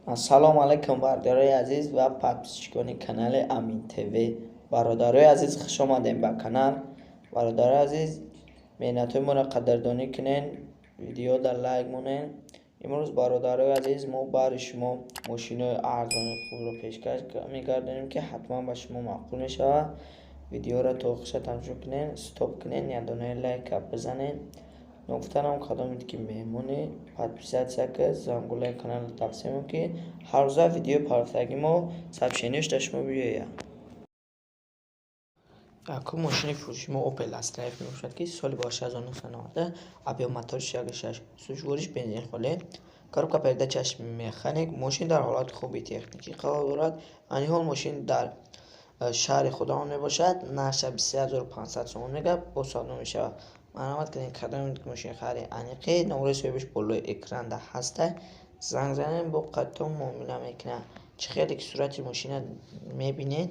Ассалому алайкум, бародарои азиз ва подписчикони канали Амин ТВ. Бародарои азиз, хуш омадем ба канал. Бародарои азиз, меҳнатҳои моро қадрдонӣ кунен, видеода лайк монен. Имрӯз, бародарои азиз, мо баҳри шумо мошинои арзони хубро пешкаш мегардонем, ки ҳатман ба шумо маъқул мешавад. Видеоро то охиша тамошо кунен, стоп кунен, якдонаи лайка бизанен. Ногуфтанам, кадомед ки меҳмонӣ, подписаться ка, зангулаи каналро тавсия мекунем, ки ҳаррӯза видеои парафтагии мо сообщениёш дар шумо биёяд. Якум мошини фурӯши мо Opel Astra F мебошад, ки соли 1990, объём моториш 1,6, сӯзишвориш бензин холӣ, коробка передачаш механик. Мошин дар ҳолати хуби техникӣ қарор дорад. Айни ҳол мошин дар шаҳри худамон мебошад. Нархша 23 500 сомон мегӯяд, бо савдо мешавад. Марҳамат кунед, кадоме мошинхари аниқӣ, номерои соҳибаш болои экранда ҳаста, занг занед, бо қадтон муомила мекунад. Чӣ хеле ки сурати мошина мебинед,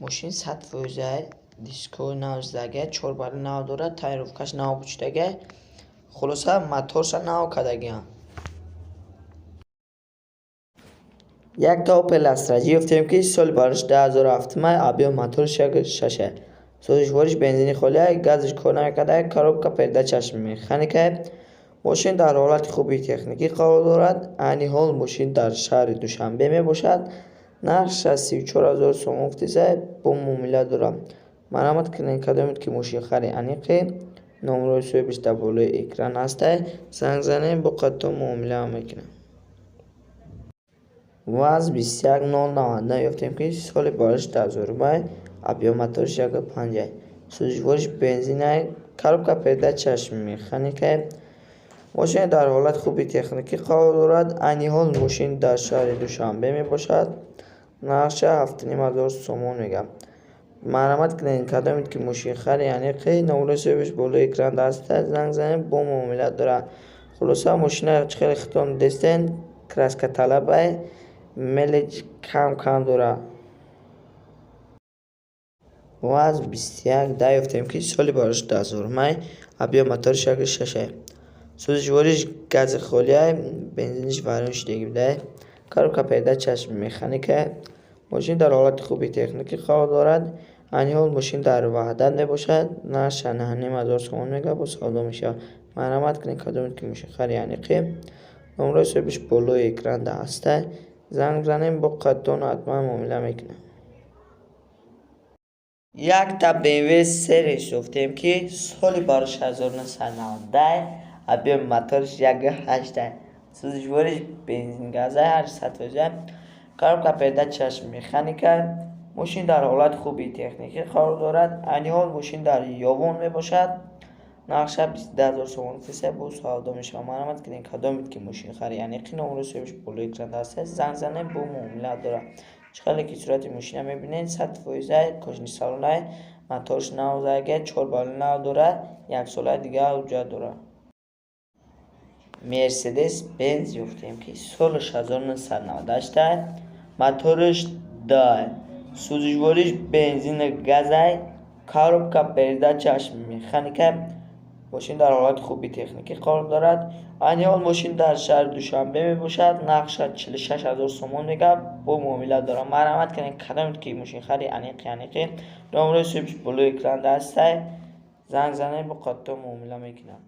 мошин 100%, дискҳои нав задагиа, чор бали нав дорад, тонировкаш нав пӯшидагиа, хулоса, моторша нав кардагиам. Якта Opel Astra J ёфтем, ки соли барош 2007, объём моториш 1,6, сӯзишвориш бензини холия, газиш кор намекарда, коробка передачаш механика. Мошин дар ҳолати хуби техникӣ қарор дорад. Айни ҳол мошин дар шаҳри Душанбе мебошад. Нархша 34 000 сомон гуфтеса, бо муомила дорад. Марҳамат кунед, кадомед ки мошинхари аниқе, номерои соҳибаш дар болои экран ҳаста, занг занед, бо қадтон муомила мекунад. ВАЗ 21099 ёфтем, ки соли барош 2000, объём моториш 1,5, сӯзишвориш бензина, коробка передачаш механика. Мошин дар ҳолати хуби техникӣ қарор дорад. Айни ҳол мошин дар шаҳри Душанбе мебошад. Нархша 7500 сомон мегӯяд. Марҳамат кунед, кадомед ки мошинхари аниқе, номерои соҳибаш болои экран ҳаста, занг занед, бо муомила дорад. Хулоса, мошина чӣ хеле хитон дестен, краскаталабай, мелочь кам кам дорад. ВАЗ 2110 ёфтем, ки соли барош 2000, объём моториш 1,6, сӯзишвориш гази холия, бензиниш вайрон шудагӣ буда, коробка передачаш механика. Мошин дар ҳолати хуби техникӣ қарор дорад. Айни ҳол мошин дар Ваҳдат мебошад. Нархша 9500 сомон мегӯяд, бо савдо мешавад. Марҳамат кунед, кадомед ки мошинхари аниқе, номерои соҳибаш болои экранда ҳаста, занг бизанед, бо қадтон ҳатман муомила мекунад. Якта BMW Series ёфтем, ки соли барош 1990, объём моториш 1,8, сӯзишвориш бензин газа, 800%, коробка передачаш механика. Мошин дар ҳолати хуби техникӣ қарор дорад. Айни ҳол мошин дар Ёвон мебошад. Нархша 22 000 сомон гуфтеса, бо савдо мешавад. Марҳамат кунед, кадомед ки мошинхари аниқи, номерои соҳибаш болои экранда ҳаста, занг занед, бо муомила дорад. Чӣ хеле ки сурати мошина мебинед, 100%, кожаный салонай, моторш нав задагиа, чор бали нав дорад, яксолаи дигар ҳуҷҷат дорад. Мерседес Бенз ёфтем, ки солаш 1998, мотораш дай, сӯзишвориш бензину газай, коробка передачаш механика. Мошин дар ҳолати хуби техникӣ қарор дорад. Айни ҳол мошин дар шаҳри Душанбе мебошад. Нархша 46 000 сомон мегӯяд, бо муомила дорад. Марҳамат кунед, кадомед ки мошинхари аниқи аниқи, номерои соҳибаш болои экранда ҳаста, занг занед, бо қадтон муомила мекунад.